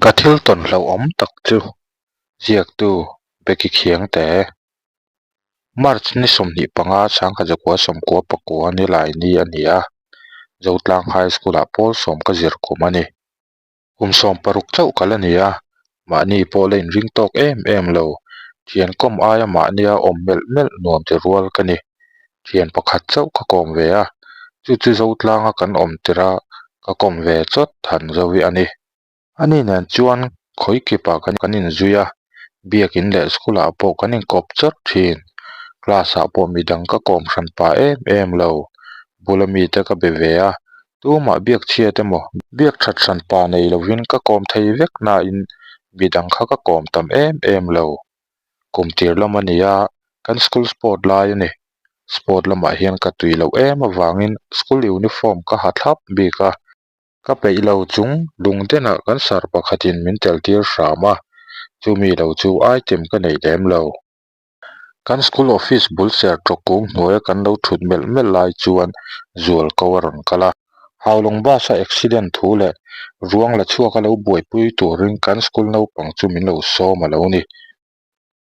Ka thil tawn hlauhawm tak chu ziaktu Becky Khiangte. March ni 25 sangkhat 99 ni lai ni a ni a, Zotlang High School-ah pawl sawm ka zir kum a ni. Kum 16 chauh ka la ni a, mahni pawh la inring tawk em em lo. Thian kawm aia mahnia awm melh melh nuam ti rual ka ni. Thian pakhat chauh ka kawm ve a, chu chu Zotlanga kan awm tirh a ka kawm ve chawt than Zovi a ni. Ani nen chuan khawi kipah kan inzui a, biakin leh school ah pawh kan inkawp chawt thin. Class ah pawh midang ka kawm hran pah em em lo. Bula mite ka be ve a, tumah biak chhiat emaw biak that hran pa nei lovin ka kawm thei vek nain midang kha ka kawm tam em em lo. Kum tir lam a ni a, kan school sport lai a ni. Sport lamah hian ka tui loh em avangin school uniform ka ha thlap bik a. Ka peih lo chung lungdenah kan sar pakhatin min tel tir hram a, chumi lo chu item ka nei lem lo. Kan school office bul ser tawkung hnuaia kan lo thut melh melh lai chuan zual ko a rawn kal a. Haulawng bus a accident thu leh ruang la chhuak a lo buaipui turin kan school naupang chu min lo sawm a lo ni.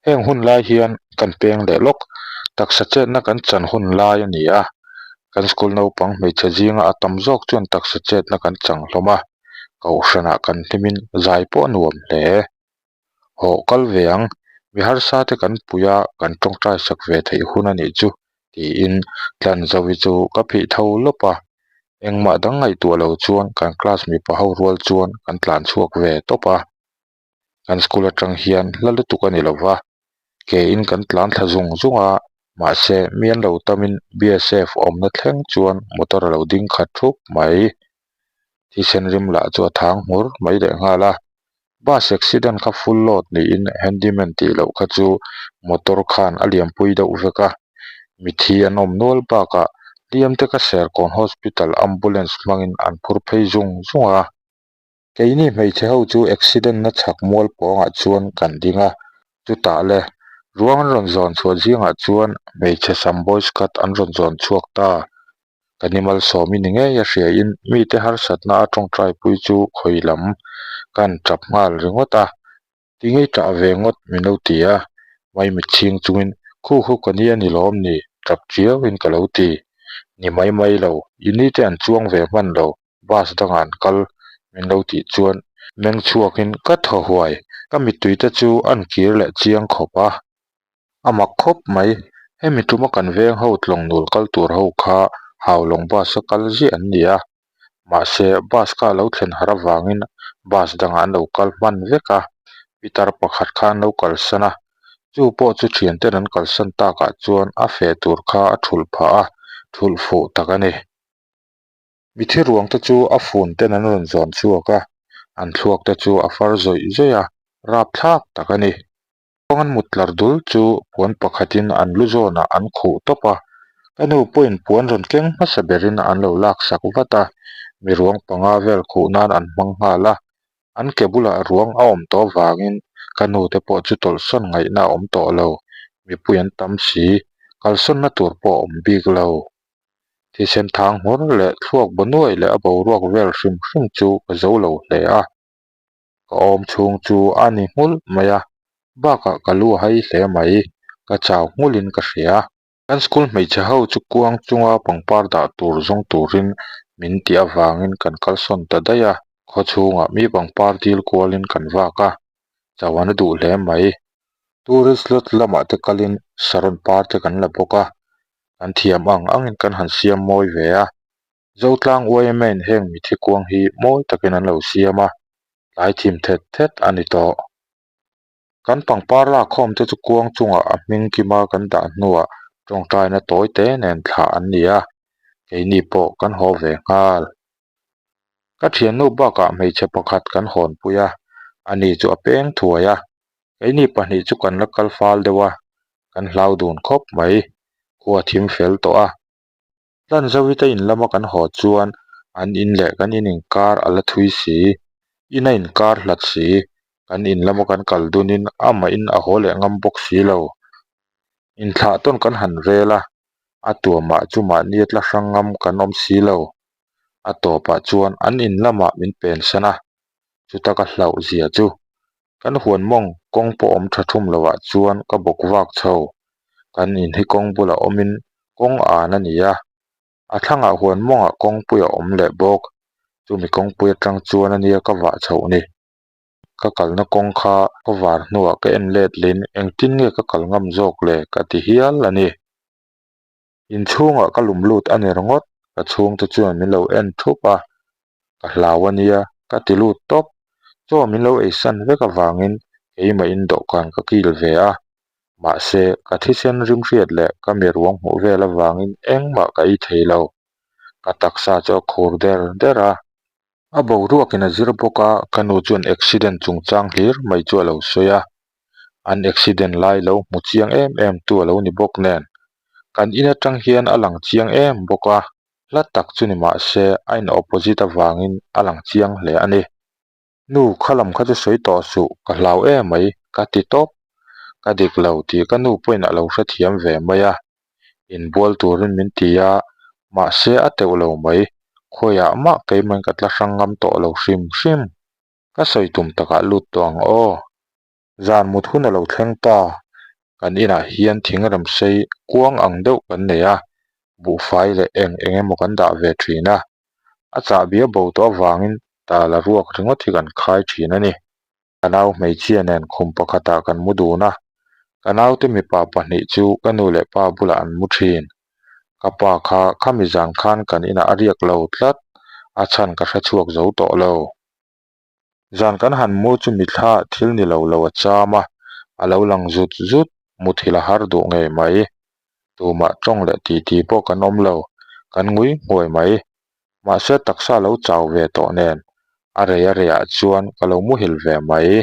Heng hun lai hian kan peng leh lawk, taksa chetna kan chan hun lai a ni a, kan school naupang hmeichhe zinga a tam zawk chuan taksa chetna kan chang hlawm a, kohhranah kan hlimin zai pawh a nuam hle. Hawh kal ve ang, mi harsa te kan pui a, kan tawngtai sak ve theih hun a nih chu tiin Tlanzovi chu ka phih tho lawp a, engmah dang ngaihtuah lo chuan kan class mipa ho rual chuan kan tlan chhuak ve tawp a. Kan school atang hian hla lutuk a ni lo va, ke in kan tlan thla zung zung a, mahse mi an lo tamin BSF awmna thleng chuan motor a lo ding khat thup mai. Thisen rim lah chu a thang hmur mai leh nghal a, bus accident kha full load niin handyman tih loh kha chu motor khan a liampui deuh vek a, mithi an awm nual bakah hliam te kha Serkawn Hospital ambulance hmangin an phur phei zung zung a. Keini hmeichhe ho chu accident na chhak mual pawngah chuan kan ding a, chutah le ruang an rawn zawn chhuah zingah chuan hmeichhe sam boys cut an rawn zawn chhuak ta. Ka ni malsawmi ni ngei a hriain mite harsatna a tawngtai pui chu khawi lam kan tap nghal ringawt a, Tinge ṭah ve ngawt min lo ti a, maimit chhing chungin khu khu ka ni a ni lawm ni, ṭap ṭiauin ka lo ti. Ni mai mai lo, i ni te an chuang ve hman lo, bus dangah an kal min lo tih chuan meng chhuakin ka thaw huai, ka mittui te chu an kir leh chiang khawp a. A mak khawp mai, hemi tuma kan veng ho tlawng nul kal tur ho kha Haulawng bus a kal ziah an ni a, mahse bus kha a lo thlen har avangin bus dangah an lo kal hman vek a, pitar pakhat kha an lo kalsan a, chu pawh chu thianten an kalsan takah chuan a feh tur kha a thulh phah a, thulh fuh tak a ni. Mithi ruang te chu a fun ten an rawn zawn chhuak a, an thluak te chu a far zawih zawih a, rapthlak tak a ni. Kawng an mut tlar dul chu puan pakhatin an lu zawnah an khuh tawp a, ka nu pawhin puan rawn keng hmasa berin an lo laksak vat a, mi ruang panga vel khuh nan an hmang nghal a, an ke bulah ruang a awm tawh avangin ka nu te pawh chu tawlhsawn ngaihna a awm tawh lo, mipui an tam si, kalsawnna tur pawh a awm bik lo. Thisen thang hmur leh thluak baw nuai leh a boruak vel hrim hrim chu ka zo lo hle a. Ka awm chhung chu a ni nghulh mai a, bakah ka lu a hai hle mai, ka chau nghulhin ka hria. Kan school hmeichhe ho chu kuang chunga pangpar dah tur zawng turin min tih avangin kan kalsawn ta daih a, khaw chhungah mi pangpar dil kualin kan vak a, chau an a duh hle mai. Tourist lodge lamah te kalin saron par te kan la bawk a, kan thiam ang angin kan han siam mawi ve a. Zotlang yma in heng mithi kuang hi mawi takin an lo siam a, tlai thim thet thet a ni tawh. Kan pangpar lakkhawm te chu kuang chungah a hming kima kan dah hnuah tawngtaina tawi te nen thlah an ni a, keini pawh kan haw ve nghal. Ka thiannu bakah hmeichhe pakhat kan hawnpui a, ani chu a peng thuai a, keini pahnih chu kan la kal fal deuh a, kan hlau dun khawp mai, khua thim fel tawh a. Tlanzawite in lama kan haw chuan an in leh kan in inkar a la thui si, in a inkar hlat si, kan in lama kan kal dunin amah in a haw leh ngam bawk si lo. Inthlah tawn kan han rel a, a tuamah chu mahni a tla hrang ngam kan awm si lo. A tawpah chuan an in lamah min pensan a. Chuta ka hlauh zia chu kan huan mawng kawng pawh awm tha thum lovah chuan ka bawk vak chho. Kan in hi kawng bulah awmin kawng an a ni a, a thlangah huan mawngah kawngpui a awm leh bawk. Chumi kawngpui atang chuan a nia ka vah chhoh ni. Ka kalna kawng kha khawvar hnuah ka en let lin engtin nge ka kal ngam zawk le ka ti hial a ni. Inchhungah ka lum lut a ni ringawt, ka chhungte chuan min lo en thup a, ka hlau a nia ka ti lut tawp. Chaw min lo eisan vek avangin keimahin dawhkan ka kil ve a, mahse ka thisen rimhriat leh ka mi ruang hmuh vel avangin engmah ka ei thei lo. Ka taksa chu a khur der der a. A boruakin a zir bawk a, ka nu chuan accident chungchang hlir mai chu a lo sawi a. An accident lai lo hmu chiang em em tu a lo ni bawk nen, kan in atang hian a lang chiang em bawk a, hla tak chu ni mah se a in opposite avangin a lang chiang hle a ni. Nu, kha lam kha chu sawi tawh suh, ka hlau em mai, ka ti tawp. Ka dik lo tih ka nu pawhin a lo hrethiam ve mai a, inbual turin min ti a, mahse a teuh lo mai, khawiah mah keimahin ka tla hrang ngam tawh lo hrim hrim. Ka sawi tum takah lut tawh ang aw. Zan mut hun a lo thleng ta, kan inah hian thing ramsei kuang ang deuh kan nei a, buhfai leh eng eng emaw kan dah ve thin a, a chahbi a bo tawh avangin tala ruak ringawt hi kan khai thin a ni. Ka nau hmeichhia nen khum pakhatah kan mu dun a, ka naute mipa pahnih chu ka nu leh pa bulah an mu thin. Ka pa kha khami zan khan kan inah a riak lo tlat, a chhan ka hre chhuak zo tawh lo. Zan kan han mu chu mithla thil ni lo lo a cham a, a lo lang zut zut, muthilh a har duh ngei mai. Tumah tawng leh titi pawh kan awm lo, kan ngui nghuai mai. Mahse taksa lo chau ve tawh nen, a rei a reiah chuan ka lo muhil ve mai.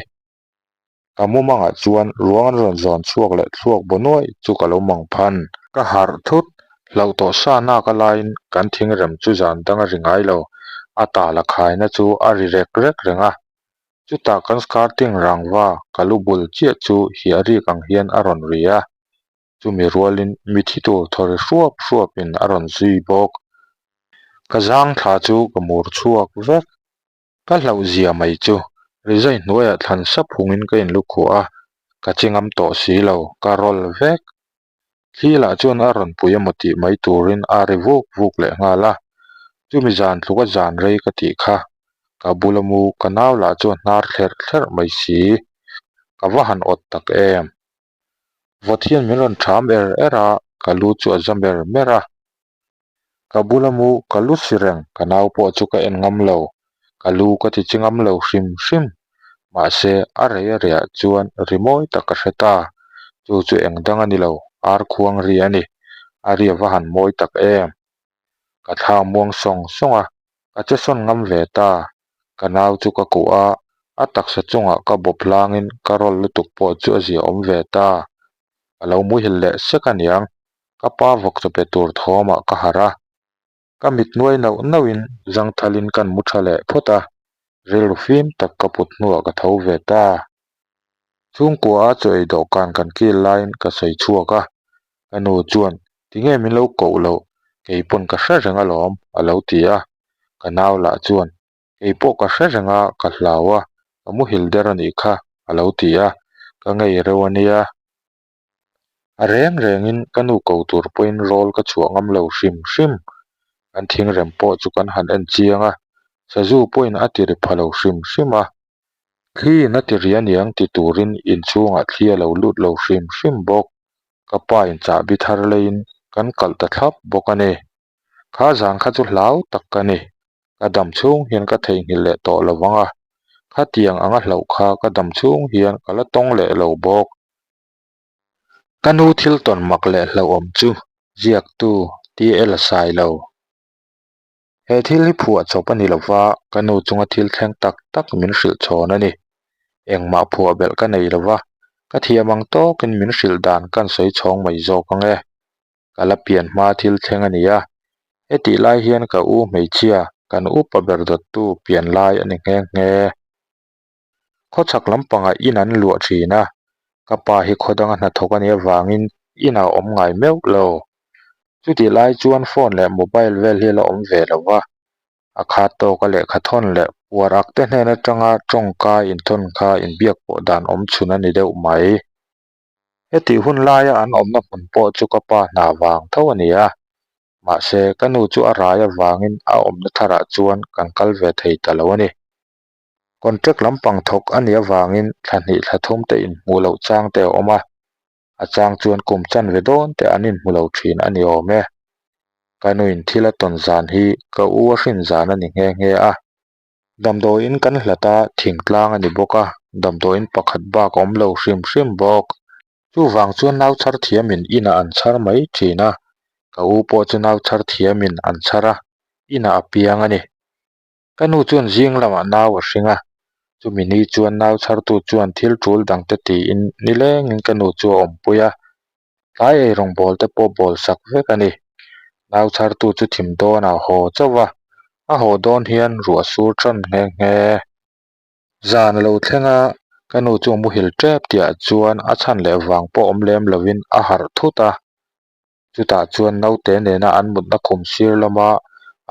Ka mumangah chuan ruang an rawn zawn chhuak leh thluak baw nuaih chu ka lo mang phan. Ka harh thut, hlauh tawh sa nak a laiin kan thingrem chu zan dang a ri ngai lo, a tal a khaina chu a ri rek rek reng a. Chutah kan skirting rangva ka lu bul chiah chu hiah rik ang hian a rawn ri a. Chumi rualin mithi tur thaw ri hruap hruapin a rawn zui bawk. Ka zang thla chu ka mur chhuak vek. Ka hlauh zia mai chu rizai hnuaiah thlan sap hungin ka inlukhuah a, ka chi ngam tawh si lo, ka rawl vek. Thli lah chuan a rawn pui emaw tih mai turin a ri vuk vuk leh nghal a, chumi zan tluka zan rei ka tih kha, ka bula mu ka nau lah chuan hnar thlerh thlerh mai si, ka va han awt tak em. Vawt hian min rawn ṭham er er a, ka lu chu a za mer mer a. Ka bula mu ka lu si reng, ka nau pawh chu ka en ngam lo, ka lu ka ti chi ngam lo hrim hrim. Mahse, a rei a rehah chuan ri mawi tak ka hre ta, chu chu eng dang a ni lo, ar khuang ri a ni, a ri a va han mawi tak em. Ka thla muang sawng sawng a, ka che sawn ngam ve ta, ka nau chu ka kuh a, a taksa chungah ka bawp hlangin ka rawl lutuk pawh chu a ziaawm ve ta. Ka lo muhil leh sek aniang, ka pa vawk chaw pe tur thawmah ka harh a, ka mit nuai nauh nauhin zangthalin kan mu tha leh phawt a, rilru fim tak ka put hnuah ka tho ve ta. Chhungkua a chaw ei dawhkan kan kil laiin ka sawi chhuak a, ka nu chuan tinge min lo koh loh, kei pawn ka hre reng alawm a lo ti a, ka nau lah chuan Kei pawh ka hre reng a, ka hlau a, ka muhil der a nih kha, a lo ti a, ka ngei reuh a nia. A reng rengin ka nu ko tur pawhin rawl ka chhuah ngam lo hrim hrim. Kan thingrem pawh chu kan han en chiang a, sazu pawhin a ti ri pha lo hrim hrim a. Thliin a ti ri aniang ti turin inchhungah thli a lo lut lo hrim hrim bawk. Ka pa in chahbi thar leiin kan kalh ta thlap bawk a ni. Kha zan kha chu hlau tak ka ni. Ka dam chhung hian ka theihnghilh leh tawh lo vang a, khatiang anga hlauh kha ka dam chhung hian ka la tawng leh lo bawk. Ka nu thil tawn mak leh hlauhawm chu ziaktu TL a sai lo. He thil hi phuah chawp a ni lo va, ka nu chunga thil thleng tak tak min hrilh chhawn a ni. Engmah phuah belh ka nei lo va, ka thiam ang tawkin min hrilh dan kan sawi chhawng mai zawk ang e. Ka la pian hma thil thleng a ni a, hetih lai hian ka u hmeichhia kan upa ber dawttu pian lai a ni nghe nghe. Khawchhak lampangah in an luah thin a, ka pa hi khaw danga hnathawk a nih avangin inah a awm ngai meuh lo. Chutih lai chuan phone leh mobile vel hi a la awm ve lo va. A khat tawka lehkha thawn leh puar ak te hnen atanga tawngka inthawn kha inbiak pawh dan awm chhun a ni deuh mai. Hetih hun laia an awmna hmun pawh chu ka pa hna vang tho a ni a, mahse ka nu chu a rai avangin a awmna tharah chuan kan kal ve thei ta lo a ni. Contract lampang thawk a nih avangin thla hnih thla thum te inhmuh loh chang te a awm a, a chang chuan kum chanve dawn te an inhmu lo thin a ni awm e. Ka nuin thil a tawn zan hi ka u a hrin zan a ni nghe nghe a. Damdawiin kan hlat a, thingtlang a ni bawk a, damdawiin pakhat bak a awm lo hrim hrim bawk. Chuvang chuan nau chhar thiamin inah an chhar mai thin a, ka u pawh chu nau chhar thiamin an chhar a, inah a piang a ni. Ka nu chuan zing lamah nau a hring a, chumi ni chuan nau chhartu chuan thil tul dangte tiin nilengin ka nu chu a awmpui a, tlai eirawngbawl te pawh bawl sak vek a ni. Nau chhartu chu thim dawnah a haw chauh a, a haw dawn hian ruah sur tan nghe nghe. Zan a lo thleng a, ka nu chu a muhil tep tihah chuan a chhan leh vang pawh awm lem lovin a harh thut a. Chutah chuan naute nena an mutna khum sir lama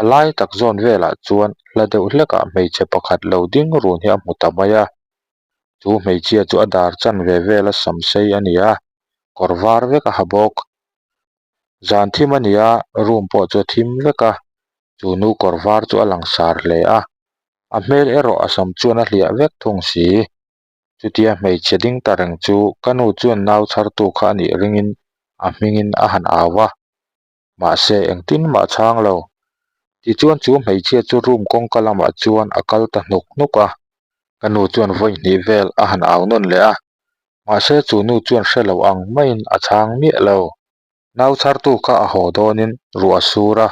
a lai tak zawn velah chuan hla deuh hlekah hmeichhe pakhat lo ding run hi a hmu ta mai a. Chu hmeichhia chu a dar chanve vela sam sei a ni a, kawr var vek a ha bawk. Zan thim a ni a, room pawh chu a thim vek a, chu nu kawr var chu a langsar hle a, a hmel erawh a sam chuan a hliah vek thung si. Chutia hmeichhe ding ta reng chu ka nu chuan nau chhartu kha a nih ringin a hmingin a han au a, mahse engtin mah chhang lo. Tichuan chu hmeichhia chu room kawngka lamah chuan a kal ta hnuk hnuk a, ka nu chuan vawi hnih vel a han au nawn leh a, mahse chu nu chuan hre lo ang maiin a chhang miah lo. Nau chhartu kha a haw dawnin ruah a sur a,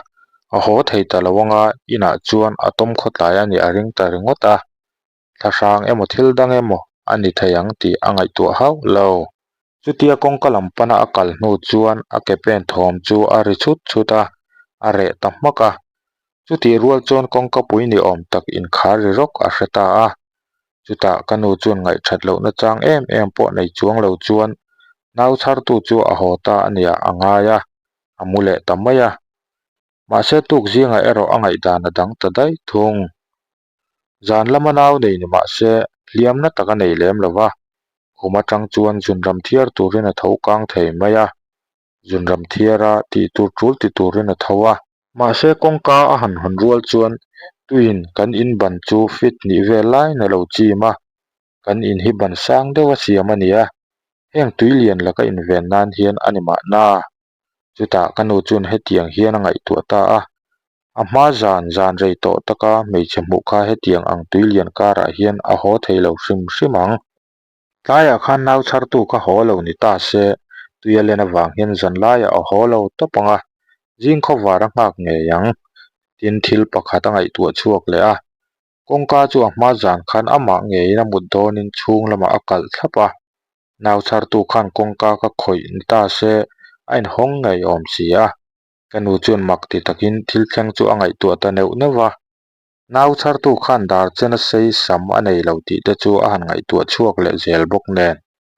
a haw thei ta lo anga inah chuan a tawm khawtlai a nih a ring ta ringawt a. Thlahrang emaw thil dang emaw a ni thei ang tih a ngaihtuah hauh lo. Chutia kawngka lam pana a kal hnu chuan a ke pen thawm chu a ri chhut chhut a, a reh ta hmak a. Chutih rual chuan kawngka pui ni awm tak inkhar ri rawk a hre ta a. Chutah ka nu chuan ngaihthat lohna chang em em pawh nei chuang lo chuan nau chhartu chu a haw ta a nia a ngai a, a mu leh ta mai a. Mahse tuk zingah erawh a ngaihdan a dang ta daih thung. Zan lama nau nei ni mah se hliamna tak a nei lem lo va, khum atang chuan zunram thiar turin a tho kang thei mai a, zunram thiara tih tur tul ti turin a tho a. Mahse kawngka a han hawn rual chuan tuiin kan in ban chu fit nih vel laiin a lo chim a, kan in hi ban sang deuh a siam a ni a, heng tui lian laka inven nan hian a ni mahna. Chutah ka nu chuan hetiang hian a ngaihtuah ta a, a hma zan zan rei tawh taka hmeichhe hmuh kha hetiang ang tui lian karah hian a haw thei lo hrim hrim ang. Tlaiah khan nau chhartu kha haw lo ni ta se, tui a len avang hian zan laiah a haw lo tawp ang a, zing khawvar a nghak ngei ang. Tin, thil pakhat a ngaihtuah chhuak leh a, kawngka chu a hma zan khan amah ngeiin a mut dawnin chhung lamah a kalh thlap a, Nau chhartu khan kawngka ka khawih ni ta se a inhawng ngei awm si a, ka nu chuan mak ti takin thil thleng chu a ngaihtuah ta neuh neuh va. Nau chhartu khan dar chena sei sam a nei lo tih te chu a han ngaihtuah chhuak leh zel bawk nen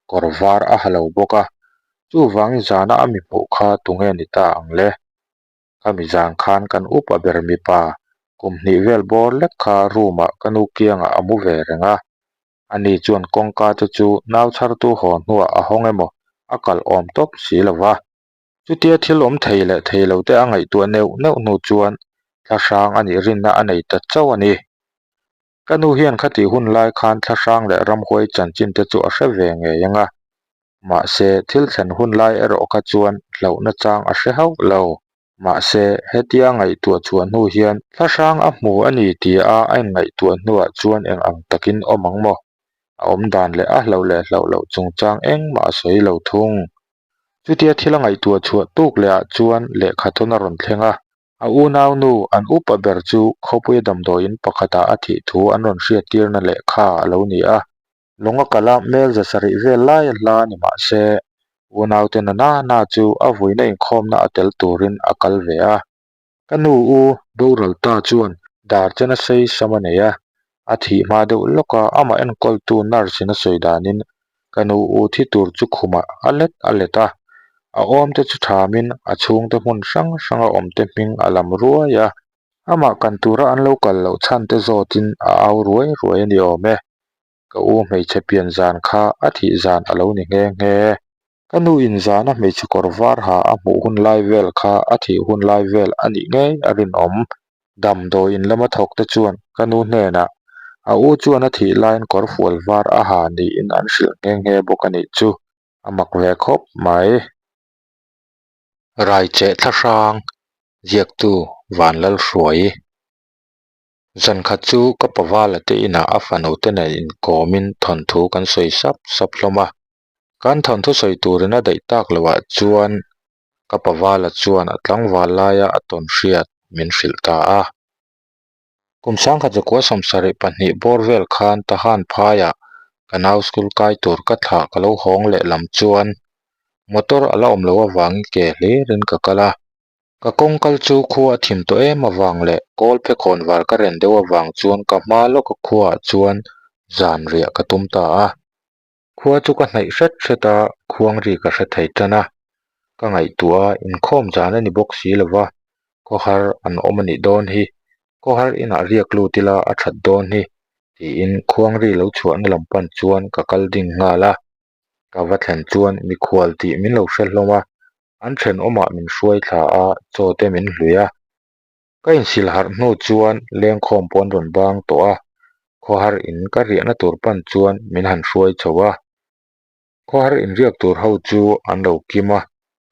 kawr var a ha lo bawk a, chuvangin zana a mi hmuh kha tunge ni ta ang le? Khami zan khan kan upa ber mipa kum hnih vel bawr lek kha room ah ka nu kiangah a mu ve reng a, Ani chuan kawngka te chu nau chhartu haw hnuah a hawng emaw a kalh awm tawp si lo va. Chutia thil awm thei leh thei lo te a ngaihtuah neuh neuh hnu chuan thlahrang a nih rinna a nei ta chauh a ni. Ka nu hian khatih hun lai khan thlahrang leh ramhuai chanchin te chu a hre ve ngei ang a. Mahse, thil thlen hun lai erawh kha chuan hlauhna chang a hre hauh lo. Mahse, hetia ngaihtuah chhuah hnu hian thlahrang a hmu a ni tia a inngaihtuah hnuah chuan eng ang takin awm ang maw? A awm dan leh a hlauh leh hlauh loh chungchang engmah a sawi lo thung. Chutia thil a ngaihtuah chhuah tuk lehah chuan lehkha thawn a rawn thleng a, a unaunu an upa ber chu khawpuia damdawiin pakhatah a thih thu an rawn hriattirna lehkha a lo ni a. Lawng a kal a, hmel za sarih vel lai a hla ni mah se, unaute na na na chu a vuina inkhawmna a tel turin a kal ve a. Ka nu u boral ta chuan dar chen a sei sam a nei a, a thih hma deuh lawk a, amah enkawltu nurse in a sawi danin ka nu u thi tur chu khumah a let a let a, a awmte chu thamin a chhungte hmun hrang hranga awmte hming a lam ruai a. Amah kan tura an lo kal loh chhan te zawtin a au ruai ruai a ni awm e. Ka u hmeichhe pian zan kha a thih zan a lo ni nghe nghe. Ka nu in zana hmeichhe kawr var ha a hmuh hun lai vel kha a thih hun lai vel a nih ngei a rinawm. Damdawiin lama thawk te chuan ka nu hnenah a u chuan a thih laiin kawr fual var a ha niin an hrilh nghe nghe bawk a nih chu a mak ve khawp mai. Raicheh thlahrang ziaktu Vanlalhruai. Zankhat chu ka pavala te inah a fanu te nen inkawmin thawnthu kan sawi sap sap hlawm a. Kan thawnthu sawi turin a daih tak loh ah chuan ka pavala chuan a tlangval laia a tawn hriat min hrilh ta a. Kum sangkhat zakua 72 bawr vel khan Tahan phaiah ka nau school kai tur ka thlah ka lo hawng leh lam chuan motor a la awm loh avangin ke hlirin ka kal a. Ka kawng kal chu khua a thim tawh em avang leh kawl phe khawn var ka ren deuh avang chuan ka hma lawka khuaah chuan zan riah ka tum ta a. Khua chu ka hnaih hret hret a, khuang ri ka hre thei tan a. Ka ngaihtuah a, inkhawm zan a ni bawk si lo va, khawhar an awm a nih dawn hi, khawhar inah riak lut ila a that dawn hi, tiin khuang ri lo chhuahna lam pan chuan ka kal ding nghal a. Ka va thlen chuan mikhual tih min lo hre hlawm a, an thenawmah min hruai thla a, chaw te min hlui a. Ka insil harh hnu chuan lengkhawm pawh an rawn bang tawh a, khawhar in ka riahna tur pan chuan min han hruai chho a. Khawhar inriak tur ho chu an lo kim a,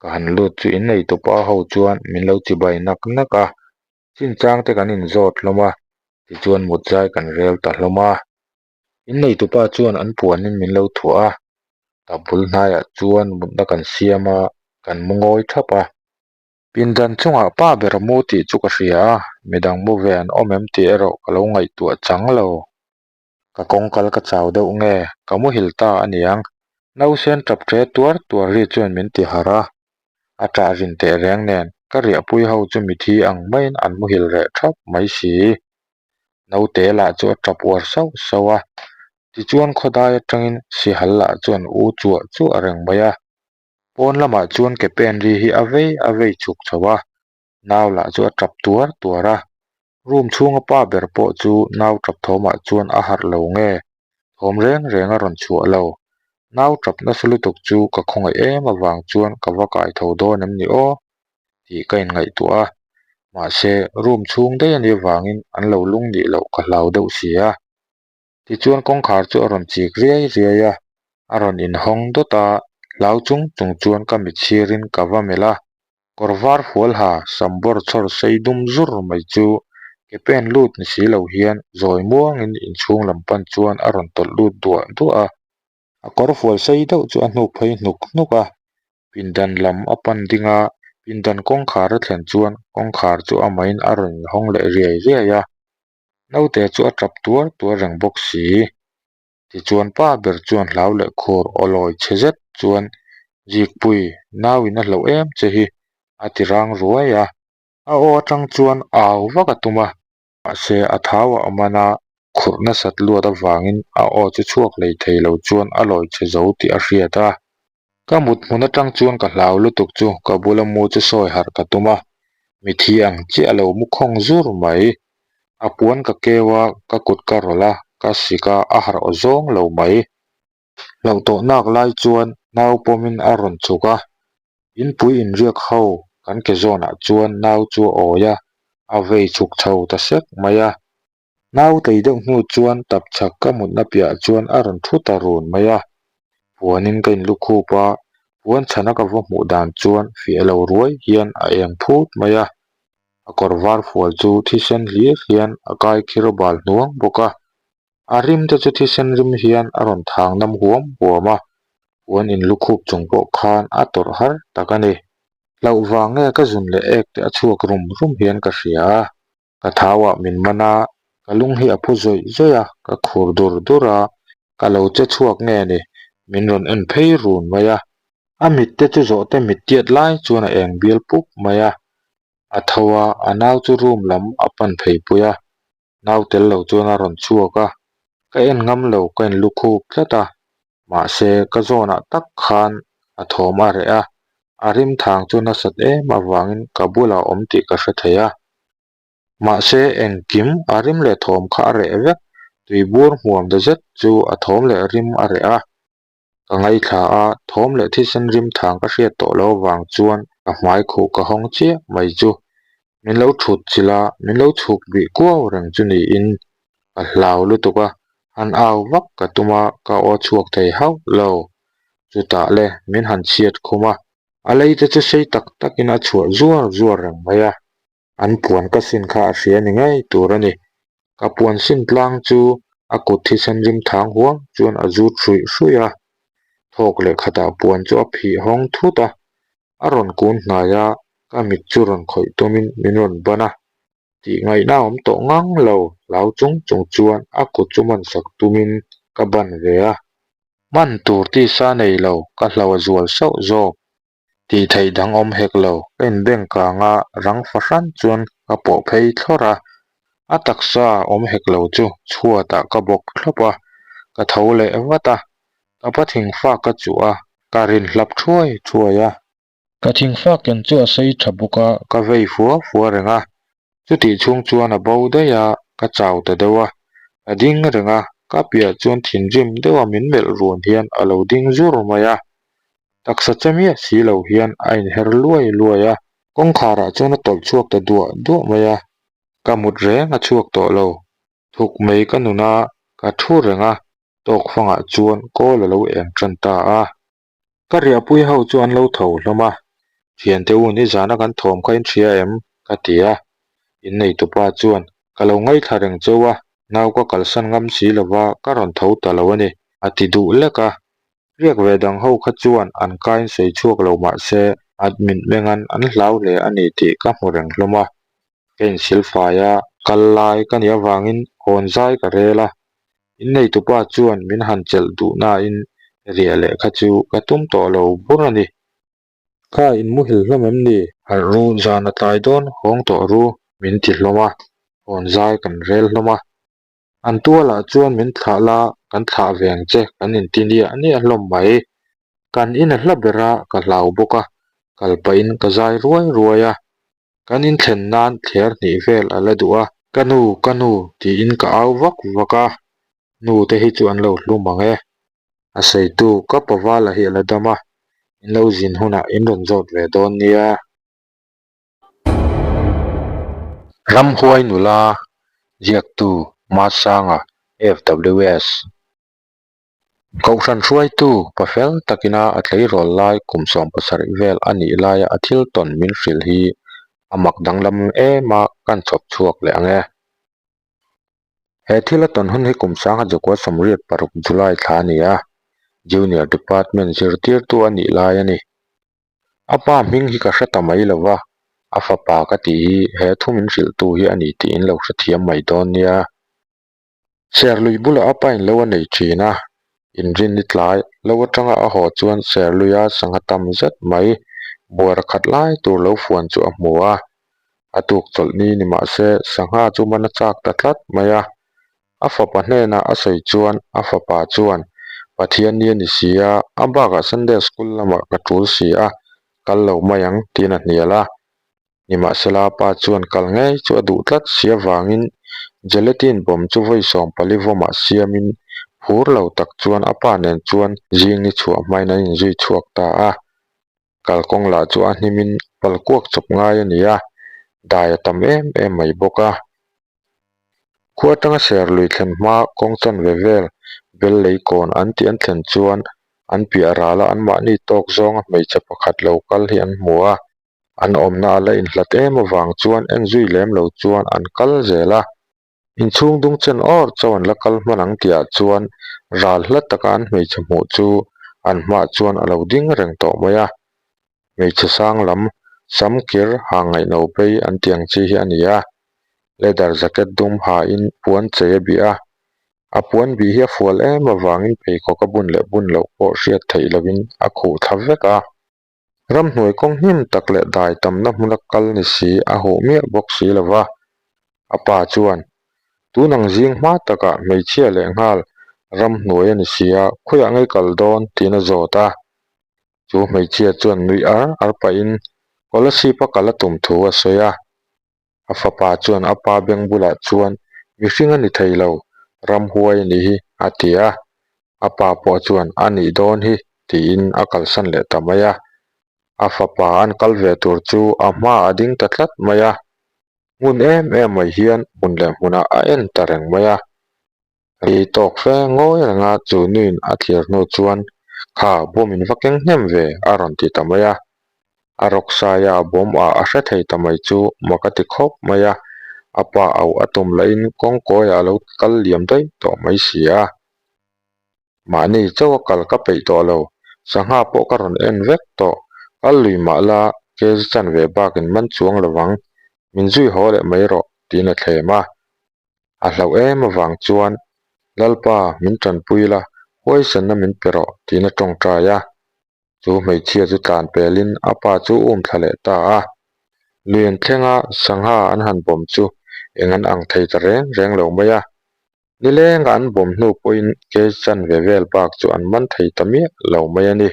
ka han lut chu innei tupa ho chuan min lo chibai nak nak a, chinchang te kan inzawt hlawm a, tichuan mut zai kan rel ta hlawm a. Innei tupa chuan an puanin min lo thuah a, tap bul hnaiah chuan mutna kan siam a, kan mu ngawi thap a. Pindan chungah pa ber mu tih chu ka hria a, midang mu ve an awm em tih erawh ka lo ngaihtuah chang lo. Ka kawngkal ka chau deuh nge, ka muhil ta a niang. Nausen tap ṭe tuar tuar ri chuan min ti harh a, a ṭah rin teh reng nen ka riahpui ho chu mithi ang maiin an muhil reh ṭhap mai si. Naute lah chu a ṭap uar sauh sauh a, tichuan khawdai aṭangin sihal lah chuan u chuah chuah reng mai a. Pawn lamah chuan ke pen ri hi a vei a vei chhuk chho a, nau lah chu a tap tuar tuar a. Room chhunga pa ber pawh chu nau tap thawmah chuan a harh lo nge, thawm reng reng a rawn chhuah lo. Nau tap nasa lutuk chu ka khawngaih em avang chuan ka va kai tho dawn em ni aw tih ka inngaihtuah a, mahse room chhung daih a nih avangin an lo lung nih loh ka hlau deuh si a. Tichuan kawngkhar chu a rawn chik riai riai a, a rawn inhawng dawt a, hlau chung chung chuan ka mit sirin ka va melh a, kawr var fual ha sam bawr chhawr sei dum zur mai chu ke pen lut ni si lo hian zawi muangin inchhung lam pan chuan a rawn tawlh lut duah duah a. A kawr fual sei deuh chu a hnuk phei hnuk hnuk a, pindan lam a pan ding a, pindan kawngkhar a thlen chuan kawngkhar chu amahin a rawn inhawng leh riai riai a. Naute chu a tap tuar tuar reng bawk si. Tichuan pa ber chuan hlau leh khur aw lawi chhe zet chuan Zikpui, nau in a hlauh em che hi a ti rang ruai a. A aw atang chuan au vak a tum a, mahse a thau a awm an a, khurh nasat luat avangin a aw chu chhuak hlei thei lo chuan a lawi chhe zo tih a hriat a. Ka mut hmun atang chuan ka hlau lutuk chu ka bula mu chu sawi harh ka tum a, mithi ang chiah a lo mu khawng zur mai. A puan ka keu a, ka kut ka rawlh a, ka sik a, a harh aw zawng lo mai. Hlauh tawh nak lai chuan nau pawmin a rawn chhuk a, inpui inriak ho kan ke zawnah chuan nau chu a awi a, a vei chhuk chho ta sek mai a. Nau tlei deuh hnu chuan tapchhak ka mutna piahah chuan a rawn thu ta run mai a, puanin ka inlu khup a, puan chhana ka va hmuh dan chuan fiah lo ruai hian a eng phut mai a, a kawr var fual chu thisen hlir hian a kai khir bal hnuang bawk a, a rim te chu thisen rim hian a rawn thang nam huam huam a, puan inlu khup chung pawh khan a tawrh har tak a ni. Hlauh vang nge ka zun leh ek te a chhuak rum rum hian ka hria a. Ka thauah min man a, ka lung hi a phu zawih zawih a, ka khur dur dur a, ka lo che chhuak nge ni, min rawn en phei run mai a. A mit te chu zawh te mit tiat lai chuan a eng bial pup mai a, a tho a, a nau chu room lam a pan phei pui a, nau tel lo chuan a rawn chhuak a, ka en ngam lo ka in lu khup tlat a, mahse ka zawnah tak khan a thawm a reh a, a rim thang chu nasat em avangin ka bulah a awm tih ka hre thei a. Mahse, engkim a rim leh thawm kha a reh vek, tuibur hmuam da zet chu a thawm leh rim a reh a. Ka ngaithla a, thawm leh thisen rim thang ka hriat tawh lo avang chuan ka hmai khuh ka hawng chiah mai chu min lo thut chilh a, min lo chhuk bih kuau reng chu niin ka hlau lutuk a, han au vak ka tum a, ka aw chhuak thei hauh lo. Chutah le min han chhiat khum a, a lei te chu sei tak takin a chhuah zuar zuar reng mai a. An puan ka sin kha a hria ni ngei tur a ni. Ka puan sin tlang chu a kut thisen rim thang huam chuan a zut hruih hruih a. Thawk leh khatah puan chu a phih hawng thut a, a rawn kun hnai a, ka mit chu rawn khawih tumin min rawn ban a. Tih ngaihna a awm tawh ngang lo, hlau chung chung chuan a kut chu man sak tumin ka ban ve a. Man tur tisa nei lo, ka hlo a zual sauh zawk. Tih theih dang awm hek lo, ka inbeng kang a, rang fahran chuan ka pawh phei thlawrh a, a taksa awm hek lo chu chhuatah ka bawk thlawp a, ka tho leh vat a, ka pa thingfak ka chuh a, ka rin hlap thuai thuai a. Ka thingfak ken chu a sei tha bawk a, ka vei fua fua reng a, chutih chhung chuan a bo daih a, ka chau ta deuh a, ka ding reng a, ka piah chuan thinrim deuha min melh run hian a lo ding zur mai a, Taksa che miah si lo hian a inher luai luai a. Kawngkharah chuan a tawlh chhuak ta duah duah mai a. Ka mut reng a chhuak tawh lo. Thuk mai ka nun a, ka thu reng a, tawk fangah chuan kawl a lo eng tan ta a. Ka riahpui ho chu an lo tho hlawm a. Thiante u nizana kan thawm kha in hria em? ka ti a. Inneitupa chuan ka lo ngaithla reng cheu a, nau ka kalsan ngam si lova ka rawn tho ta lo a ni, a ti duh lek a. Riak ve dang ho kha chuan an kain sawi chhuak lo mah se at min mengan an hlau hle a ni tih ka hmu reng hlawm a. Ka insil fai a, kal lai ka nih avangin hawn zai ka rel a. Inneitupa chuan min han chelh duh nain riah leh kha chu ka tum tawh lo bur a ni. Kha in muhil hlawm em ni? Harh ru, zan a tlai dawn hawng tawh ru min ti hlawm a, hawn zai kan rel hlawm a. An tualah chuan min thlah la, kan thlah ve ang che, kan inti nia nia hlawm mai. Kan in a hla ber a, ka hlau bawk a, kal pahin ka zai ruai ruai a. Kan inthlen nan thler hnih vel a la duh a. Ka nu, ka nu, tiin ka au vak vak a, nu te hi chu an lo hlum ang e. A sawitu ka pavala hi a la dam a, in lo zin hunah in rawn zawt ve dawn nia. Ramhuai nula ziaktu Masanga FWS Kohhran hruaitu pa fel takina a tleirawl lai kum 70 vel a nih laia a thil tawn min hrilh hi a mak danglam em a kan chhawp chhuak leh ang e. He thil a tawn hun hi kum 1986 July thla a ni a, Junior Department zirtirtu a nih lai a ni. A pa hming hi ka hre ta mai lo va, a fapa ka tih hi he thu min hrilhtu hi a ni tih in lo hrethiam mai dawn nia. Serlui bulah a pain lo a nei thin a, inrinni tlai lo atanga a haw chuan Serluia sangha tam zet mai buara khat lai tur lo fuan chu a hmu a. A tuk chawlhni ni mah se sangha chu man a chak ta tlat mai a. A fapa hnenah a sawi chuan a fapa chuan, Pathian ni a ni si a, a bakah Sunday school lamah ka tul si a, kal lo mai ang, tiin a hnial a. Nimahsela a pa chuan kal ngei chu a duh tlat si avangin Gelatin bawm chu vawi 14 vawmah siamin phur lo tak chuan a pa nen chuan zing ni chhuah hmain an inzui chhuak ta a. Kalkawng lah chu a hnimin palkuak chawp ngai a ni a, dai a tam em em mai bawk a. Khua atanga Serlui thlen hma kawng chanve vel bel lei kawn an tih an thlen chuan an piah rala anmahni tawk zawnga hmeichhe pakhat lo kal hi an hmu a. An awmna a la inhlat em avang chuan en zui lem lo chuan an kal zel a. Inchhung dung chen awr chauh an la kal hman ang tihah chuan ral hla taka an hmeichhe hmuh chu an hmaah chuan a lo ding reng tawh mai a. Hmeichhe sang lam sam kir hang ngaihno phei an tih ang chi hi a ni a. Leather jacket dum hain puan chei a bih a. A puan bih hi a fual em avangin pheikhawk a bun leh bun loh pawh hriat theih lohin a khuh thla vek a. Ramhnuai kawng hnim tak leh dai tamna hmuna kal ni si a huh miah bawk si lo va. A pa chuan, Tun ang zing hma takah hmeichhia leh nghal ramhnuai a ni si a, khawiah ngei kal dawn? tiin a zawt a. Chu hmeichhia chuan nuih ar ar pahin Kolasib a kal a tum thu a sawi a. A fapa chuan a pa beng bulah chuan, Mihring a ni thei lo, ramhuai a nih hi, a ti a. A pa pawh chuan, A nih dawn hi, tiin a kalsan leh ta mai a. A fapa an kal ve tur chu a hmaah a ding ta tlat mai a. Ngun em em mai hian hmun leh hmunah a en ta reng mai a. Ri tawk fe ngawi renga chu nuin a thlir hnu chuan, Kha, bawm in va keng hnem ve, a rawn ti ta mai a. A rawk saia a bawm ah a hre thei ta mai chu mak a ti khawp mai a, a pa auh a tum lahin kawngkawiah a lo kal liam daih tawh mai si a. Mahni chauh a kal ka peih tawh lo, sangha pawh ka rawn en vek tawh, kal lui mah la kg chanve bakin man chuang lovang, min zui haw leh mai rawh, tiin a thlem a. A hlauh em avang chuan, Lalpa, min tanpui la, huaisanna min pe rawh, tiin a tawngtai a. Chu hmeichhia chu tlan pelin a pa chu um thla leh ta a. Lui an thlenga sangha an han bawm chu eng an ang thei ta reng reng lo mai a. Nilenga an bawm hnu pawhin kg chanve vel bak chu an man thei ta miah lo mai a ni.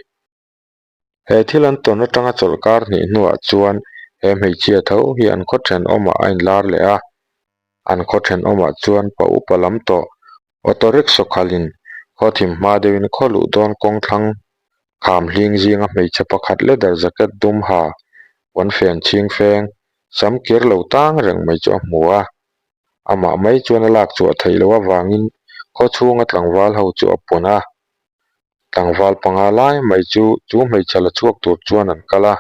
He thil an tawn atanga chawlhkar hnih hnuah chuan he hmeichhia tho hi an khaw thenawmah a inlar leh a, an khaw thenawmah chuan pa upa lam tawh auto rickshaw khalhin khaw thim hma deuhin khaw luh dawn kawng thlang kham hling zinga hmeichhe pakhat leather jacket dum ha puan fen chhing feng sam kir lo tang reng mai chu a hmu a, amah mai chuan a lak chhuah theih loh avangin khaw chhunga tlangval ho chu a pawn a. Tlangval panga lai mai chu chu hmeichhe la chhuak tur chuan an kal a,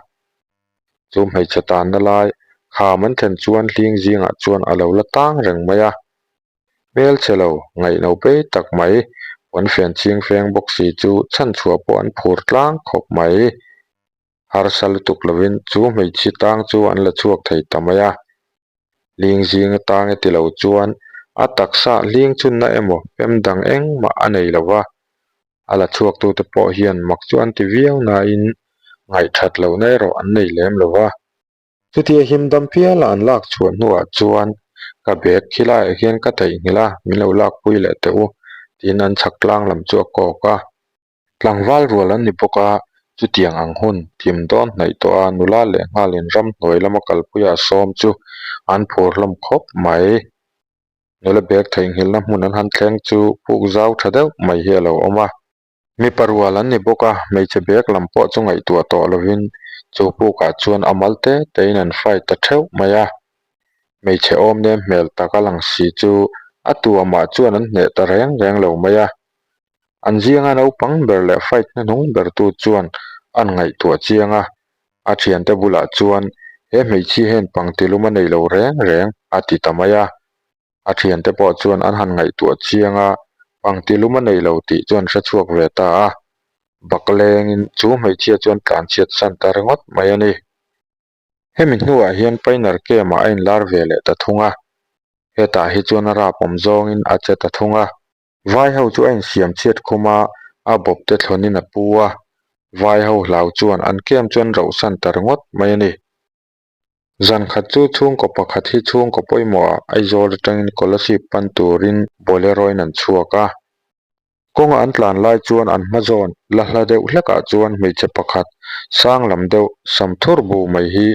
chu hmeichhe tanna lai kham an thlen chuan hling zingah chuan a lo la tang reng mai a. Hmelchhe lo, ngaihno pei tak mai, puan fen chhing feng bawk si chu chhanchhuah pawh an phur tlang khawp mai. Harsa lutuk lovin chu hmeichhe tang chu an la chhuak thei ta mai a. Hling zing atang e ti lo chuan a taksa hling chhunna emaw pem dang engmah a nei lo va, a la chhuaktute pawh hian mak chu an ti viau nain ngaihthat lohna erawh an nei lem lo va. Chutia himdam piala an lak chhuah hnuah chuan ka bag khilaiah hian ka theihnghilh a, min lo lakpui leh teh u tiin an chhak tlang lam chu a kawk a. Tlangval rual an ni bawk a, chutiang ang hun thim dawn hnaih tawh a nula leh nghalin ramhnuai lama kalpuia sawm chu an phur hlawm khawp mai. Nula bag theihnghilhna hmun an han thleng chu puk zau tha deuh mai hi a lo awm a. Mipa rual an ni bawk a, hmeichhe bag lam pawh chu ngaihtuah tawh lovin chu pukah chuan a mal te tein an fight ta theuh mai a. Hmeichhe awm nem hmel tak a lang si chu a tu amah chuan an hneh ta reng reng lo mai a. An zinga naupang ber leh fight hnuhnung ber tu chuan an ngaihtuah chiang a, a thiante bulah chuan he hmeichhia hian pangtilum a nei lo reng reng a ti ta mai a. A thiante pawh chuan an han ngaihtuah chiang a, pangtilum a nei lo tih chu an hre chhuak ve ta a. Baklengin chu hmeichhia chuan tlanchhiat san ta ringawt mai a ni. Hemi hnuah hian Painer Camp-ah a inlar ve leh ta thung a, hetah hi chuan a rapawm zawngin a che ta thung a. Vai ho chu a insiam chhiat khum a, a bawp te thlawnin a pu a. Vai ho hlau chuan an camp chu an rohsan ta ringawt mai a ni. Zan khat chu chhungkaw pakhat hi chhungkaw pawimawhah Aizawl atangin Kolasib pan turin Bolero in an chhuak a. Kawnga an tlan lai chuan an hma zawn la hla deuh hlekah chuan hmeichhe pakhat sang lam deuh sam thur bu mai hi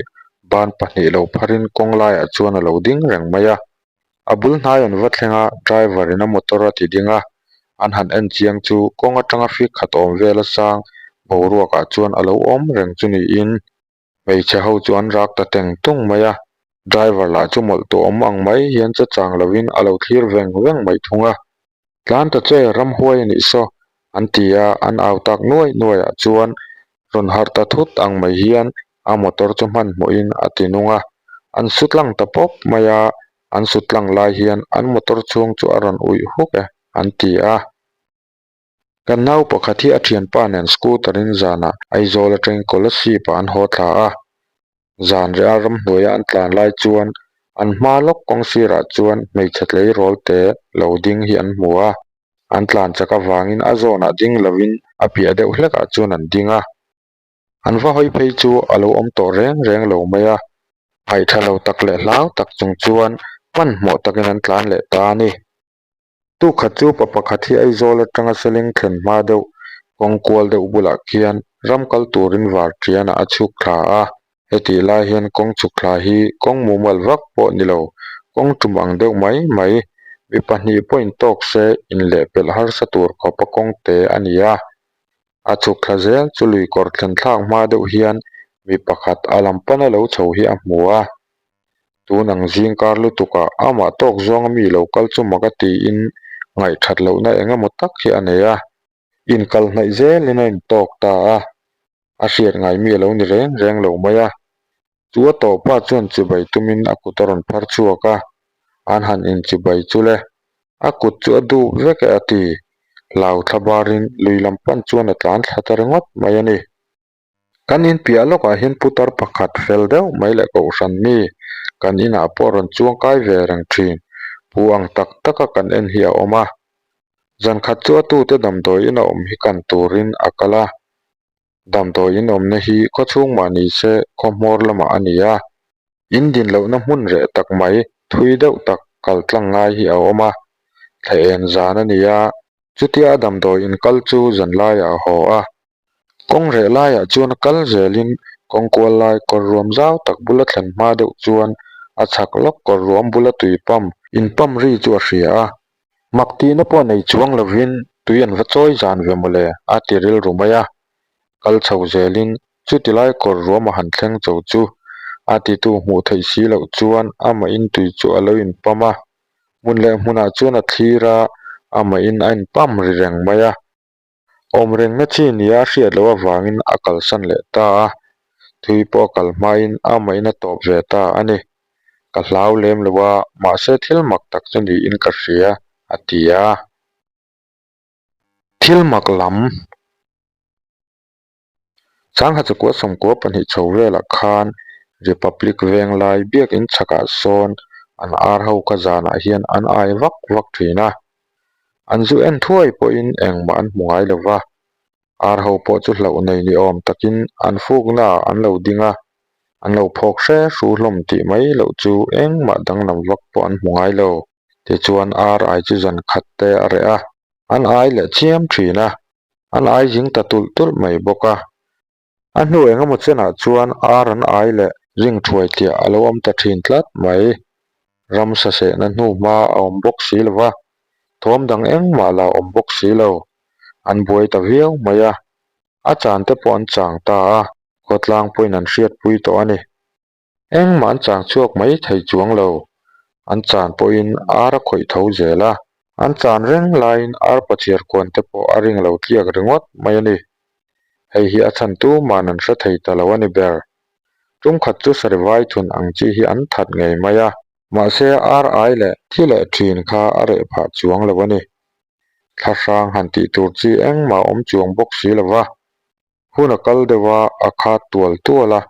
ban pahnih lo pharin kawng laiah chuan a lo ding reng mai a. A bul hnai an va thleng a, driver in a motor a ti ding a, an han en chiang chu kawng atanga fik khat awm vel a sang boruakah chuan a lo awm reng chu niin Hmeichhe ho chu an rak ta teng tung mai a, driver lah chu mawlh tawh awm ang mai hian che chang lovin a lo thlir veng veng mai thung a. Tlan ta che, ramhuai a nih saw, an ti a, an au tak nuai nuai ah chuan rawn harh ta thut ang mai hian a motor chu hmanhmawhin a ti nung a, an su tlang ta pawp mai a, an su tlang lai hian an motor chhung chu a rawn uih huk e, an ti a. Kan nau pakhat hi a thianpa nen scooter in zanah Aizawl atangin Kolasib ah an haw thla a, zan reh a ramhnuaia an tlan lai chuan an hma lawk kawng sirah chuan hmeichhe tleirawl te lo ding hi an hmu a, an tlan chak avangin a zawnah ding lovin a piah deuh hlekah chuan an ding a. An va hawi phei chu a lo awm tawh reng reng lo mai a, ngaihtha lo tak leh hlau tak chung chuan hmanhmawh takin an tlan leh ta a ni. Tukhat chu pa pakhat hi Aizawl atanga Seling thlen hma deuh kawng kual deuh bulah khian ram kal turin varṭianah a chhuk thla a. Hetih lai hian kawng chhuk thla hi kawng mumal vak pawh ni lo, kawng tum ang deuh mai mai, mi pahnih pawh intawk se inlehpelh harsa tur khawpa kawng te a ni a. A chhuk thla zel chu lui kawr thlen thlak hma deuh hian mi pakhat a lam pana lo chho hi a hmu a. Tun ang zing kar lutukah amah tawk zawnga mi lo kal chu mak a tiin ngaihthat lohna eng emaw tak hi a nei a. Inkal hnaih zelin a intawk ta a, a hriat ngai mi a lo ni reng reng lo mai a. Chu a tawhpa chuan chibai tumin a kut a rawn phar chhuak a, an han inchibai chu le, a kut chu a dup vek e a ti. Hlau thla barin lui lam pan chuan a tlan thla ta ringawt mai a ni. Kan in piah lawkah hian putar pakhat fel deuh mai leh kohhran mi kan inah pawh rawn chuang kai ve reng thin. Pu ang tak taka kan en hi a awm a. Zan khat chu a tute damdawiin a awm hi kan turin a kal a. Damdawiin awmna hi khawchhung mah ni se khaw hmawr lamah a ni a. In din lohna hmun reh tak mai thui deuh tak kal tlang ngai hi a awm a. Thla en zan a ni a. Chutia a damdawiin kal chu zan laiah a haw a. Kawng reh laiah chuan a kal zelin kawng kual lai kawr ruam zau tak bula thlen hma deuh chuan a chhak lawk kawr ruam bula tui pump in pump ri chu a hria a. Mak tihna pawh nei chuang lovin tui an va chawi zan ve mawle a ti rilru mai a. Kal chho zelin chuti lai kawr ruam a han thleng cho chu a titu hmuh theih si loh chuan amahin tui chu a lo in pump a. Hmun leh hmunah chuan a thlir a, amahin a in pump ri reng mai a. Awm rengna chi nia a hriat loh avangin a kalsan leh ta a, thui pawh a kal hmain amahin a tawp ve ta a ni. Ka hlau lem lo a, mahse thil mak tak chu niin ka hria, a ti a. Thil mak lam. Sangha chakua sawmkua pahnih chho velah khan Republic Venglai biakin chhakah sawn an ar ho kha zanah hian an ai vak vak thin a. An zu en thuai pawhin engmah an hmu ngai lo va, ar ho pawh chu hlauh nei ni awm takin an fuknaah an lo ding a, an lo phawk hre hru hlawm tih mai loh chu engmah danglam vak pawh an hmu ngai lo. Tichuan ar ai chu zan khat te a reh a, an ai leh chiam thin a, an ai zing ta tulh tulh mai bawk a. A hnu eng emaw chenah chuan ar an ai leh ring thuai tliah a lo awm ta thin tlat mai. Ramsa sehna hnu hma a awm bawk si lo va, thawm dang engmah la awm bawk si lo. An buai ta viau mai a, a chan te pawh an chang ta a, khawtlang pawhin an hriatpui tawh a ni. Engmah an chang chhuak mai thei chuang lo. An chan pawhin ar a khawih tho zel a. An chan reng laiin ar pachhiar kuan te pawh a ring lo tliak ringawt mai a ni. Hei hi a chhan tuman an hre thei ta lo a ni ber. Tumkhat chu sarivai thun ang chi hi an that ngei mai a. Mahse ar ai leh thi leh thin kha a reh phah chuang lo a ni. Thlahrang han tih tur chi engmah a awm chuang bawk si lo va. Hun a kal deuh a, a khat tual tual a,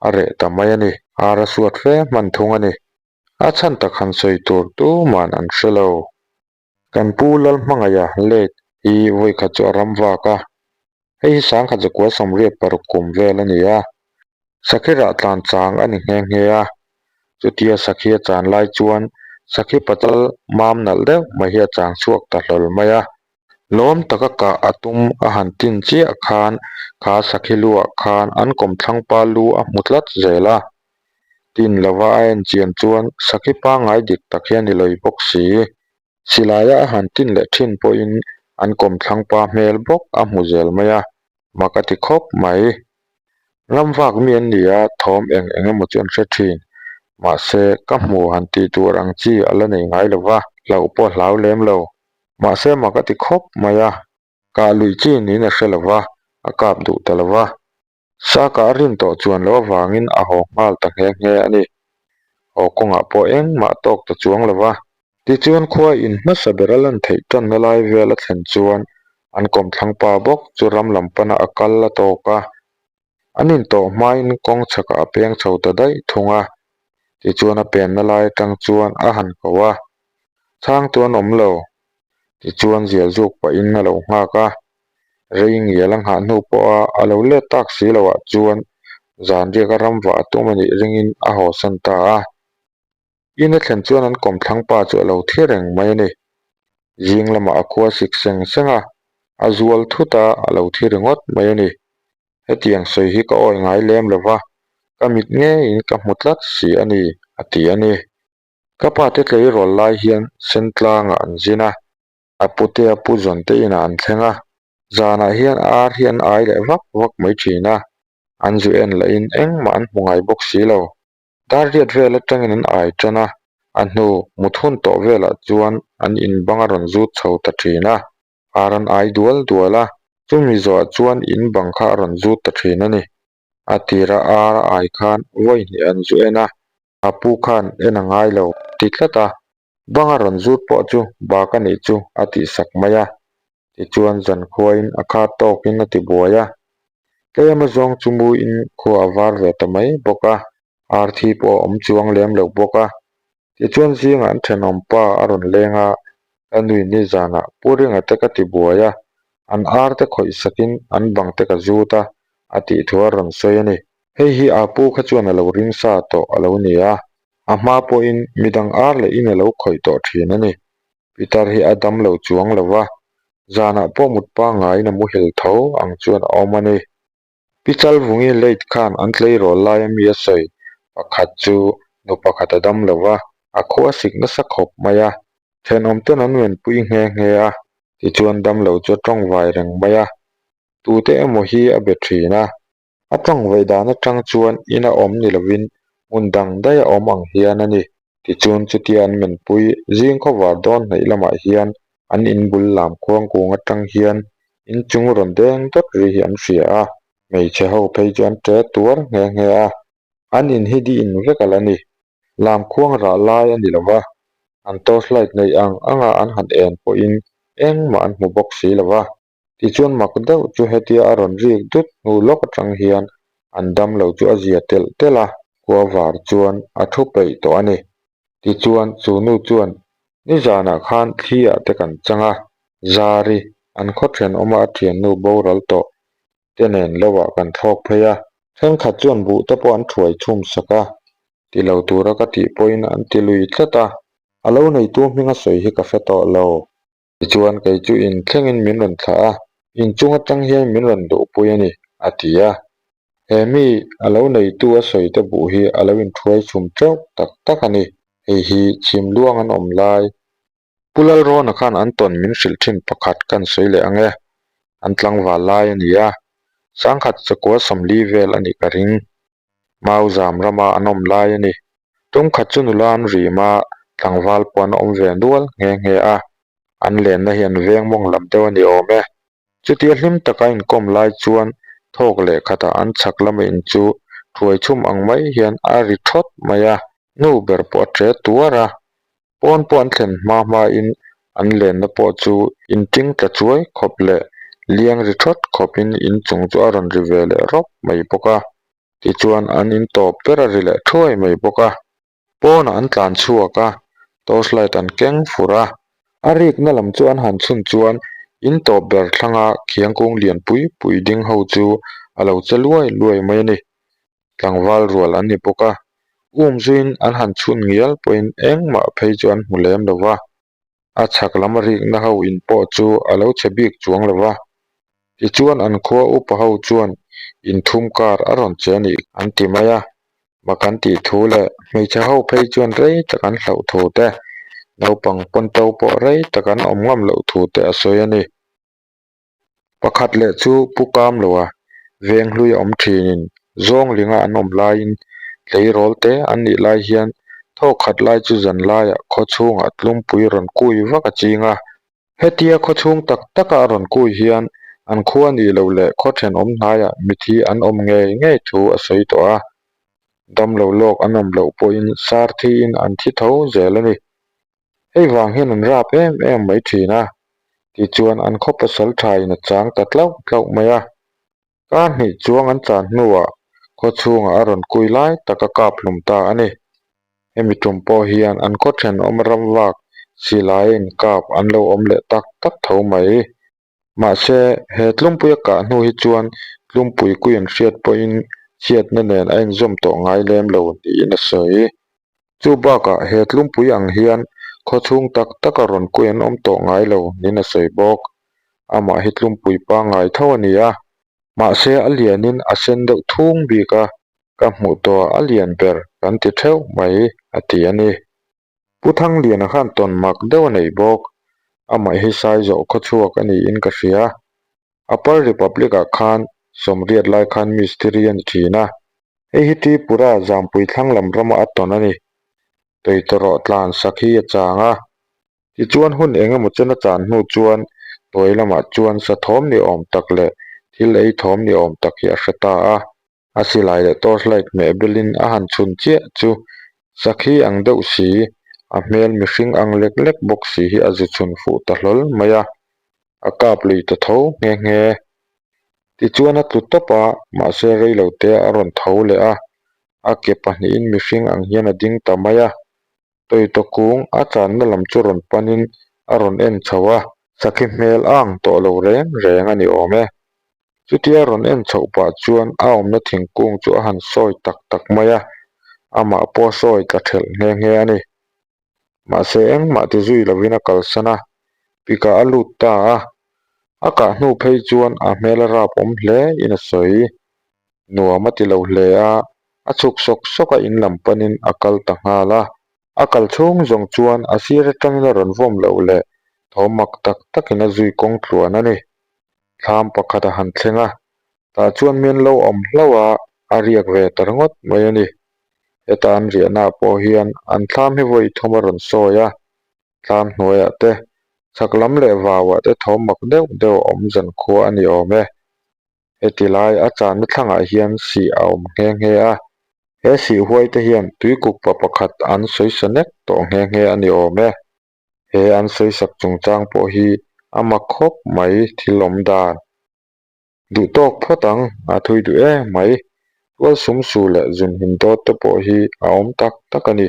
a reh ta mai a ni. Ar a suat fe hman thung a ni. A chhan tak han sawi tur tuman an hre lo. Kan pu Lalhmangaia late hi vawikhat chu a ram vak a. Hei hi sangkhat zakua sawmriat paruk kum vel a ni a. Sakhi rah tlan chang a ni nghe nghe a. Chutia sakhi a chan lai chuan sakhi patal mam nalh deuh mai hi a chang chhuak ta hlawl mai a. Lawm taka kah a tum a han tin chiah khan kha sakhi luah khan an kawmthlangpa lu a hmu tlat zel a. Tin lova a en chian chuan sakhi pangngai dik tak hian i lawi bawk si. Silaia a han tin leh thin pawhin an kawmthlangpa hmel bawk a hmu zel mai a, mak a ti khawp mai. Ramvak mi an ni a, thawm eng eng emaw chu an hre thin. Mahse, ka hmu han tih tur ang chi a la nei ngai lo va, hlauh pawh a hlau lem lo. Mahse, mak a ti khawp mai a, kah luih chi niin a hre lo va, a kap duh ta lo va. Saka a rin tawh chuan loh avangin a haw nghal ta nghe nghe a ni. Haw kawngah pawh engmah tawk ta chuang lo va. Tichuan khua in hmasa ber a lan theih tanna lai vel a thlen chuan an kawmthlang pa bawk chu ram lam pana a kal a tawk a. An intawh hmain kawng chhakah a peng chho ta daih thung a. Tichuan a penna lai atang chuan a han ko a. Chhangtu an awm lo. Tichuan zial zuk pahin a lo nghak a. Rei ngial a nghah hnu pawha a lo let tak si loah chuan zan riaka ram vah a tum a nih ringin a hawsan ta a. In a thlen chuan an kawmthlang pa chu a lo thi reng mai a ni. Zing lamah a khua sik seng seng a, a zual thut a, a lo thi ringawt mai a ni. Hetiang sawi hi ka awi ngai lem lo va. Ka mit ngeiin ka hmu tlat si a ni, a ti a ni. Ka pa te tleirawl lai hian Sentlangah an zin a, a putea pu zawn te inah an thleng a, zanah hian ar hi an ai leh vak vak mai thin a, an zu en lahin engmah an hmu ngai bawk si lo. Dar riat vel atangin an ai tan a, a hnu mut hun tawh velah chuan an in bang a rawn zut chho ta thin a, ar an ai dual dual a, chumi zawhah chuan in bang kha a rawn zut ta thin a ni. A tira ar a ai khan vawi hnih an zu en a, a pu khan en a ngai lo ti tlat a, bang a rawn zut pawh chu bak a nih chu a tihsak mai a, tichuan zankhuain a khat tawkin a ti buai a, tlem a zawng chu muin khua a var ve ta mai bawk a, ar thi pawh a awm chuang lem lo bawk a, tichuan zingah an thenawm pa a rawn leng a, ka nui nizanah Pu Ringa te ka ti buai a, an ar te khawih sakin an bang te ka zut a, a tih thu a rawn sawi a ni. Hei hi a pu kha chuan a lo ring sa tawh a lo ni a, a hma pawhin midang ar leh in a lo khawih tawh thin a ni. Pitar hi a dam lo chuang lo va, zanah pawh mut pangngaiin a muhil tho ang chuan a awm a ni. Pi Chalvungi late khan an tleirawl laia mi a sawi pakhat chu nu pakhat a dam lo va, a khua sik nasa khawp mai a, thenawm ten an menpui nghe nghe a, tichuan dam lo chu a tawngvai reng mai a, tute emaw hi a be thin a. A tawngvaih dan atang chuan ina awm ni lovin hmun dang daih a awm ang hian a ni. Tichuan chutia an menpui zing khawvar dawn hnaih lamah hian an inbul lam khuangkung atang hian inchung rawn deng dawt ri hi an hria a, hmeichhe ho phei chu an ṭe tuar nghe nghe a, an in hi di in vek a la ni. Lam khuang rah lai a ni lo va, an torchlight neih ang anga an han en pawhin engmah an hmu bawk si lo va. Tichuan mak deuh chu hetia a rawn rik dut hnu lawk atang hian an dam lo chu a zia telh telh a, khua var chuan a thu peih tawh a ni. Tichuan chu nu chuan nizanah khan thli ah te kan chang a, Zari, an khaw thenawma a thiannu boral tawh te nen lo ah kan thlawk phei a, thenkhat chuan buh te pawh an thuai chhum sak a, ti lo tura ka tih pawhin an ti lui tlat a, a lo neitu hminga sawi hi ka hre tawh lo. Tichuan kei chu in thlengin min rawn thlah a, inchung atang hian min rawn duhpui a ni, a ti a. He mi a lo neitu a sawi te buh hi a lo inthuai chhum teuh tak tak a ni. Hei hi chhim luang an awm lai. Pu Lalrawna khan an tawn min hrilh thin pakhat kan sawi leh ang e. An tlangval lai a ni a, sangkhat chakua 40 vel a nih ka ring. Mauzam rama an awm lai a ni. Tumkhat chu nula an rim a, tlangval pawh an awm ve nual nghe nghe a. An lenna hi an veng mawng lam deuh a ni awm e. Chutia hlim taka inkawm lai chuan thawk leh khatah an chhak lama in chu thuai chhum ang mai hian a ri thawt mai a, nu ber pawh a ṭe tuar a. Pawn pawh an thlen hma hmain an lenna pawh chu inting tla chuai khawp leh liang ri thawt khawpin inchung chu a rawn ri ve leh rawp mai bawk a. Tichuan an in tawp ber a ri leh thuai mai bawk a. Pawnah an tlan chhuak a, torchlight an keng fur a. A rikna lam chu an han chhun chuan in tawp ber thlanga khiangkung lian pui pui ding ho chu a lo che luai luai mai a ni. Tlangval rual an ni bawk a, um zuiin an han chhun ngial pawhin engmah phei chu an hmu lem lo va. A chhak lam a rikna ho in pawh chu a lo chhe bik chuang lo va. Tichuan an khua upa ho chuan inthum kar a rawn che a nih an ti mai a, mak an tih thu leh hmeichhe ho phei chuan rei tak an hlauh thu te, naupang pawnto pawh rei tak an awm ngam loh thu te a sawi a ni. Pakhat leh chu Pu Kamloa veng hlui a awm thinin Zawnglinga an awm laiin tleirawl te an nih lai hian thawk khat lai chu zan laiah khaw chhungah tlumpui rawn kui vak a ching a. Hetia khaw chhung tak taka a rawn kui hian an khua nih loh leh khaw thenawm hnaiah mithi an awm ngei ngei thu a sawi tawh a. Damlo lawk an awm loh pawhin sar thiin an thi tho zel a ni. Hei vang hian an rap em em mai thin a, tichuan an khaw pasal thain a chang ta tlauh tlauh mai a. Kar hnih chuang an chan hnuah khaw chhungah a rawn kui lai tak a kap hlum ta a ni. Hemi tum pawh hian an khaw thenawm ram vak silai a inkap an lo awm leh tak tak tho mai. Mahse, he tlumpui a kah hnu hi chuan tlumpui kui an hriat pawhin chhiatna nen a inzawm tawh ngai lem lo niin a sawi. Chu bakah he tlumpui ang hian khaw chhung tak taka rawn kui an awm tawh ngai lo niin a sawi bawk. Amah hi tlumpui pangngai tho a ni a, mahse a lianin a sen deuh thung bik a. Ka hmuh tawhah a lian ber kan ti theuh mai, a ti a ni. Pu Thangliana khan tawn mak deuh a nei bawk. Amah hi Saizawh khawchhuak a niin ka hria. Upper Republic-ah khan sawmriat lai khan mistiri a ni thin a. Hei hi Tripura Zampui thlang lam rama a tawn a ni. Tawitawrawh tlan sak hi a chang a. Tichuan hun eng emaw chen a chan hnu chuan tawi lamah chuan sa thawm ni awm tak leh thil ei thawm ni awm tak hi a hre ta a. A silai leh torchlight hmeh belin a han chhun chiah chu sakhi ang deuh si, a hmel mihring ang lek lek bawk si hi a zu chhun fuh ta hlawl mai a, a kap lui ta tho nghe nghe. Tichuan a tlu tawp a, mahse reilo te a rawn tho leh a, a ke pahnihin mihring ang hian a ding ta mai a, Tawita kung a channa lam chu rawn panin a rawn en chho a, sakhi hmel a ang tawh lo reng reng a ni awm e. Chutia rawn en chhoh pah chuan a awmna thingkung chu a han sawi tak tak mai a, amah pawh a sawi tla thelh nghe nghe a ni. Mahse engmah ti zui lovin a kalsan a, pikah a lut ta a. A kah hnu phei chuan a hmel a rap awm hle in a sawi. Nuam a ti lo hle a, a chhuk sawk sawk a in lam panin a kal ta nghal a. A kal chhung zawng chuan a sir atangin a rawn vawm loh leh thawm mak tak takin a zui kawng tluan a ni. Thlam pakhat a han thleng a, tah chuan mian lo awm hlauh a, a riak ve ta ringawt mai a ni. Heta an riahnaah pawh hian an thlam hi vawi thum a rawn sawi a, thlam hnuaiah te, chhak lam leh vauah te thawm mak deuh deuh a awm zankhua a ni awm e. Heti lai a channa thlangah hian sih a awm nghe nghe a, he sih huai te hian tuikuk pa pakhat an sawi sa nek tawh nghe nghe a ni awm e. He an sawi sak chungchang pawh hi a mak khawp mai thil awm dan. Duh tawk phawt ang, a thui duh em mai. Tual sum su leh zun hin dawt te pawh hi a awm tak tak a ni.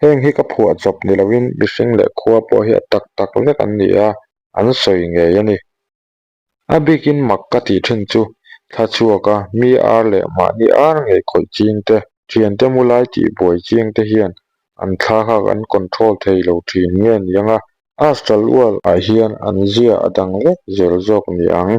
Heng hi ka phuah chawp ni loin mihring leh khua pawh hi a tak tak vek an ni a, an sawi ngei a ni. A bikin mak ka tih thin chu thla chhuak a, mi ar leh mahni ar ngei khawih ching te, thiante mu lai tih buai ching te hian an thla khak an control thei lo thin nge ni ang a, Astral World ah hian an zia a dang vek zel zawk ni ang.